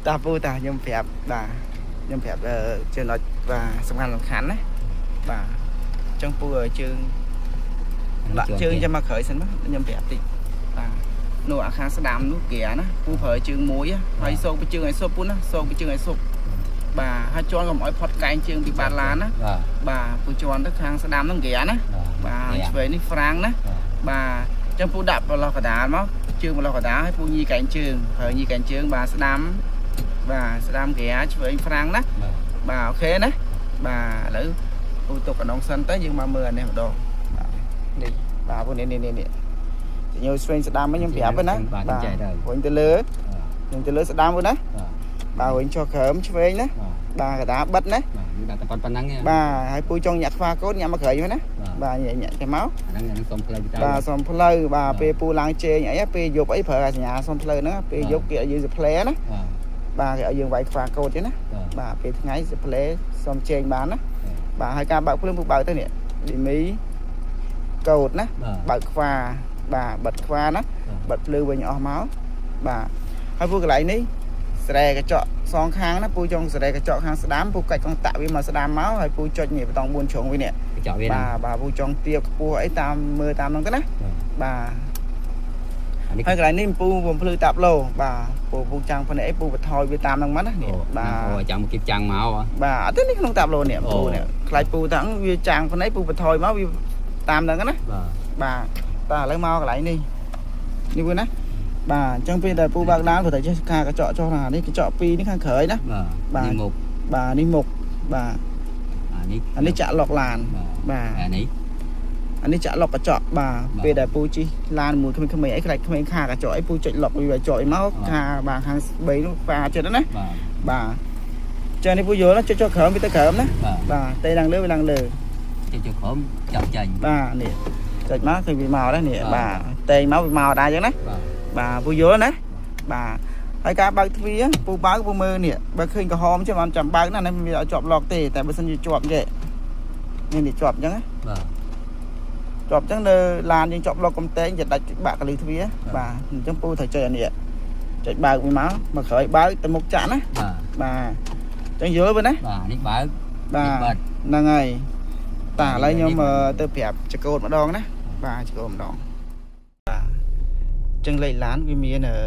តាពូតាខ្ញុំប្រាប់បាទខ្ញុំប្រាប់អឺចំណុចបាទសំខាន់សំខាន់ណាបាទអញ្ចឹងពូឲ្យជើងដាក់ជើងចាំមកក្រោយសិនមកខ្ញុំប្រាប់តិចបាទនោះអាខាងស្ដាំនោះហ្គាណាពូប្រើជើងមួយហើយសោកពីជើងឲ្យសុបពូណាសោកពីជើងឲ្យសុបបាទហើយជន់កុំឲ្យផុតកែងជើងពីបាតឡានណា បាទ បាទពូជន់ទៅខាងស្ដាំហ្នឹងហ្គាណាបាទឆ្វេងនេះហ្វ្រាំងណាបាទអញ្ចឹងពូដាក់ប្រឡោះកដាលមកជើងប្រឡោះកដាលហើយពូញីកែងជើងប្រើញីកែងជើងបាទស្ដាំបាទស្ដាំហ្គាឆ្វេងហ្វ្រាំងណា បាទ បាទ OK ណាបាទឥឡូវពូទុកកណ្ដងសិនទៅយើងមកមើលអានេះម្ដងបាទនេះបាទពូនេះនេះនេះនេះញយឆ្វេងស្ដាំហ្នឹងខ្ញុំប្រាប់ហ្នឹងណាបាទរុញទៅលើរុញទៅលើស្ដាំពូណា បាទ បាទរុញចុះក្រោមឆ្វេងណា បាទ បាទកដាបិទណា បាទមានដាក់តែប៉ុណ្្នឹងទេ បាទហើយពូចង់ញាក់ខ្វាកូនញាក់មកក្រោយហ្នឹងណា បាទ បាទញាក់ញាក់ចេះមក អាហ្នឹងអាហ្នឹងសុំផ្លូវទៅ បាទសុំផ្លូវបាទពេលពូឡើងជេងអីពេលយប់អីប្រើអាសញ្ញាសុំផ្លូវហ្នឹងពេលយប់គេឲ្យយើងសផ្លែណា បាទ បាទគេឲ្យយើងវាយខ្វាកូនទេណា បាទ បាទពេលថ្ងៃសផ្លែសុំជេងបានណាបាទហើយការបើកភ្លើងពូបើកទៅនេះឌីមីកូដណា បាទ បើកខ្វាបាទបិទខ្វាណាបិទភ្លើងវិញអស់មកបាទហើយពូកន្លែងនេះស្រែកញ្ចក់សងខាងណាពូចង់ស្រែកញ្ចក់ខាងស្ដាំពូកាច់កងតាក់វាមកស្ដាំមកហើយពូចុចនេះបតង់4ជ្រុងវិញនេះ កញ្ចក់វាហ្នឹង បាទបាទពូចង់ទៀបខ្ពស់អីតាមមើលតាមហ្នឹងទៅណាបាទ អានេះ ហើយកន្លែងនេះពូបំភ្លឺតាប់ឡូបាទពូពូចាំងភ្នែកអីពូបន្ថយវាតាមហ្នឹងមកណានេះ បា បាទ ទអូចាំគេចាំងមក បាទអត់ទេនេះក្នុងតាប់ឡូនេះ អូ ពូនេះខ្លាចពូតាំងវាចាំងភ្នែកពូបន្ថយមកវាតាមហ្នឹងណា បាទ បាទបាទឥឡូវមកកន្លែងនេះនេះពូណាបាទអញ្ចឹងពេលដែលពូបើកឡានពូត្រូវចេះខាកញ្ចក់ចុះណានេះកញ្ចក់ពីរនេះខាងក្រោយណា បាទនេះមុខ បាទនេះមុខបាទ អានេះ អានេះចាក់ឡុកឡាន បាទ បាទ អានេះ អានេះចាក់ឡុកកញ្ចក់បាទ បាទ ពេលដែលពូជិះឡានមួយក្មេងៗអីខ្លាចក្មេងខាកញ្ចក់អីពូចុចឡុកវាចុចមកខាបាទខាង3នោះហ្វាចិត្តណា បាទ បាទចានេះពូយល់ណាចុចចុះក្រោមវាទៅក្រោមណា បាទ បាទទេឡើងលើវាឡើងលើ ចុចចុះក្រោមចាប់ចាញ់ បាទនេះចុចមកឃើញវាមកដែរនេះ បាទ បាទតែងមកវាមកដែរអញ្ចឹងណា បាទ បាទពូយល់ណាបាទហើយការបើកទ្វារពូបើកពូមើលនេះបើឃើញក្រហមចឹងអត់ចាំបើកណានេះវាអត់ជាប់ឡុកទេតែបើសិនជាជាប់ចេះនេះនេះជាប់អញ្ចឹងណា បាទ ជាប់អញ្ចឹងនៅឡានយើងជាប់ឡុកកំតែងจะដាច់បាក់កលីទ្វារបាទអញ្ចឹងពូត្រូវចុចអានេះចុចបើកវាមកមកក្រោយបើកទៅមុខចាក់ណា បាទ បាទអញ្ចឹងយល់ពូណា បាទនេះបើក បាទ នេះបិទ ហ្នឹងហើយតាឥឡូវខ្ញុំ នេះ អឺទៅប្រាប់ចកោតម្ដងណាបាទចកោតម្ដងបាទអញ្ចឹងលេខឡានវាមានអឺ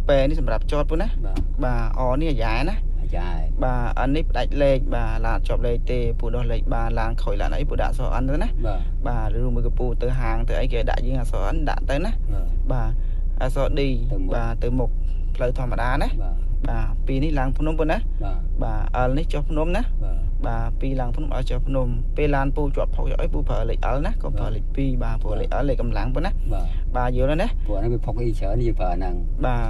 ពេនេះសម្រាប់ចតពូណា បាទ បាទអនេះអាយ៉ែណា អាចារ្យ បាទអននេះផ្ដាច់លេខបាទឡានអត់ជាប់លេខទេពូដោះលេខបាទឡានខូចឡានអីពូដាក់អក្សរអនទៅណា បាទ បាទឬមួយកពូទៅហាងទៅអីគេដាក់យើងអក្សរអនដាក់ទៅណា បាទ បាទអក្សរ D ទៅមុខ បាទទៅមុខផ្លូវធម្មតាណា បាទ បាទពីរនេះឡើងភ្នំប៉ុណ្ណា បាទ បាទ L នេះចុះភ្នំណា បាទ បាទពីរឡើងភ្នំឲ្យចុះភ្នំពេលឡានពូជាប់ផុកយកអីពូប្រើលេខ L ណាកុំប្រើលេខ2បាទព្រោះលេខ L លេខកម្លាំងប៉ុណ្ណា បាទ បាទយល់ហើយណា ព្រោះអាហ្នឹងវាផុកអីច្រើនយើងប្រើអាហ្នឹង បាទ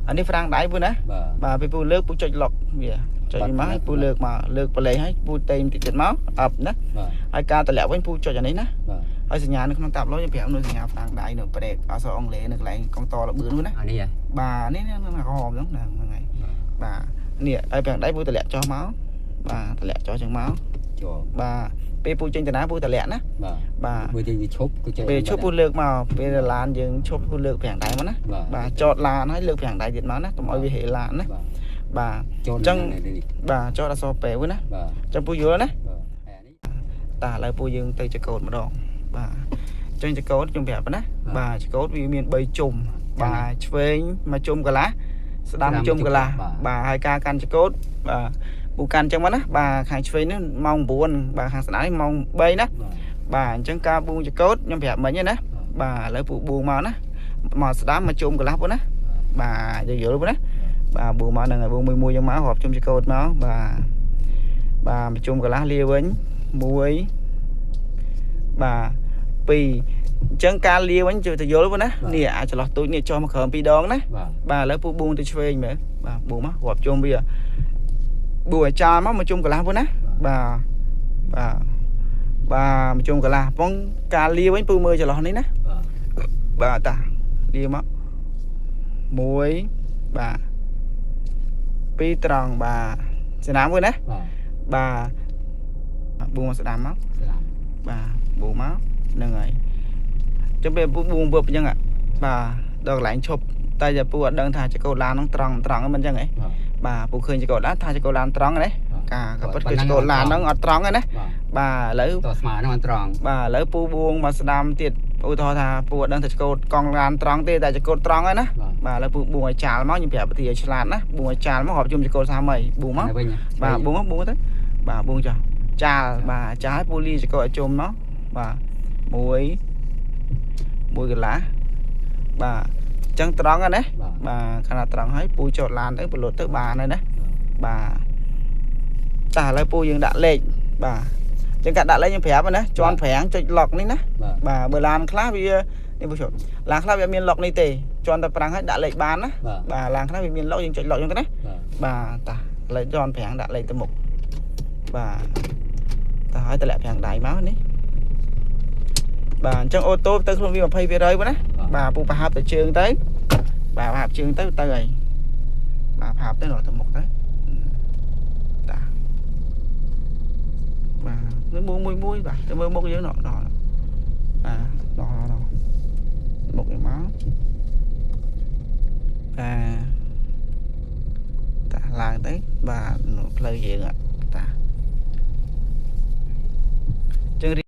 អានេះហ្វ្រាំងដៃពូណា បាទ បាទពេលពូលើកពូចុចឡុកវាចុចវាមក បាទ ហើយពូលើកមកលើកប្រឡេងហើយពូតេមតិចទៀតមកអប់ណា បាទ ហើយការតម្លាក់វិញពូចុចអានេះណា បាទ ហើយសញ្ញានៅក្នុងតាប់ឡូយើងប្រាប់នៅសញ្ញាហ្វ្រាំងដៃនៅប្រេកអក្សរអង់គ្លេសនៅកន្លែងកង់តលបឿននោះណា អានេះហ៎ បាទនេះនេះក្រហមហ្នឹងហ្នឹងហើយ បាទ បាទនេះហើយហ្វ្រាំងដៃពូតម្លាក់ចុះមកបាទតម្លាក់ចុះចឹងមក ជាប់ បាទពេលពូចេញតាណាពូតម្លាក់ណា បាទ បាទ បើយើងឈប់គឺចេះ ពេលឈប់ពូលើកមកពេលឡានយើងឈប់ពូលើកប្រាំងដៃមកណា បាទ បាទចតឡានហើយលើកប្រាំងដៃទៀតមកណាកុំឲ្យវាហេឡានណា បាទ បាទ ចូល អញ្ចឹង នេះ បាទចតអក្សរពេវិញណា បាទ អញ្ចឹងពូយល់ណា បាទអានេះ តាឥឡូវពូយើងទៅចកោតម្ដងបាទអញ្ចឹងចកោតខ្ញុំប្រាប់ណា បាទ បាទចកោតវាមាន3ជុំបាទឆ្វេងមួយជុំកន្លះស្ដាំមួយជុំកន្លះ បាទ បាទហើយការកាន់ចកោតបាទពូកាន់អញ្ចឹងមកណាបាទខាងឆ្វេងនេះម៉ោង9បាទខាងស្ដាំនេះម៉ោង3ណា បាទ បាទអញ្ចឹងការបួងចកោតខ្ញុំប្រាប់មិញហ្នឹងណាបាទឥឡូវពូបួងមកណាមកស្ដាំមកជុំកន្លះពូណាបាទយល់យល់ពូណាបាទបួងមកហ្នឹងហើយបួងមួយមួយយ៉ាងមករាប់ជុំចកោតមកបាទបាទមកជុំកន្លះលាវិញ1បាទ2អញ្ចឹងការលាវិញជួយទៅយល់ពូណានេះអាចចន្លោះទូចនេះចុះមកក្រោមពីរដងណា បាទ បាទឥឡូវពូបួងទៅឆ្វេងមើលបាទបួងមករាប់ជុំវាបួងឲ្យចាលមកមកជុំកន្លះពូណាបាទបាទបាទមកជុំកន្លះបងការលាវិញពូមើលចន្លោះនេះណា បាទ បាទតាលាមក1បាទ2ត្រង់បាទស្នាមមួយណា បាទ បាទបួងមកស្ដាំមក ស្ដាំ បាទបួងមកហ្នឹងហើយចាំពេលពូបួងពឹបអញ្ចឹងបាទដល់កន្លែងឈប់ តែតែពូអត់ដឹងថាចង្កូតឡានហ្នឹងត្រង់ត្រង់ហ្នឹងមិនអញ្ចឹងហ៎ បាទ បាទពូឃើញចង្កូតឡានថាចង្កូតឡានត្រង់ណាកាក៏ពិតគឺចង្កូតឡានហ្នឹងអត់ត្រង់ទេណា បាទ បាទឥឡូវ តស្មើហ្នឹងអត់ត្រង់ បាទឥឡូវពូបួងមកស្ដាំទៀតឧទាហរណ៍ថាពូអត់ដឹងថាចង្កូតកង់ឡានត្រង់ទេតែចង្កូតត្រង់ហើយណា បាទ បាទឥឡូវពូបួងឲ្យចាលមកខ្ញុំប្រាប់វិធីឲ្យឆ្លាតណាបួងឲ្យចាលមករាប់ជុំចង្កូតសាមីបួងមក វិញ បាទបួងមកបួងទៅបាទបួងចុះចាលបាទចាលឲ្យពូលីចង្កូតឲ្យជុំមកបាទមួយមួយកន្លះបាទអញ្ចឹងត្រង់ហើយណា បាទ បាទខណៈត្រង់ហើយពូចតឡានទៅបលត់ទៅបានហើយណាបាទចាឥឡូវពូយើងដាក់លេខបាទអញ្ចឹងកាត់ដាក់លេខខ្ញុំប្រាប់ហើយណាជាន់ប្រាំងចុចឡុកនេះណា បាទ បាទបើឡានខ្លះវានេះពូជប់ឡានខ្លះវាអត់មានឡុកនេះទេជាន់តែប្រាំងហើយដាក់លេខបានណា បាទ បាទឡានខ្លះវាមានឡុកយើងចុចឡុកអញ្ចឹងទៅណា បាទ បាទតាលេខជាន់ប្រាំងដាក់លេខទៅមុខបាទតោះហើយតម្លាក់ប្រាំងដៃមកនេះបាទអញ្ចឹង auto ទៅខ្លួនវា20%បងណា បាទពូប្រហាប់ទៅជើងទៅបាទប្រហាប់ជើងទៅទៅហើយបាទប្រហាប់ទៅដល់ទៅមុខទៅតាបាទនឹងមួយមួយមួយបាទទៅមើលមុខយើងដល់ដល់បាទដល់ដល់មុខយើងមកបាទតាឡើងទៅបាទផ្លូវយើងតាចឹង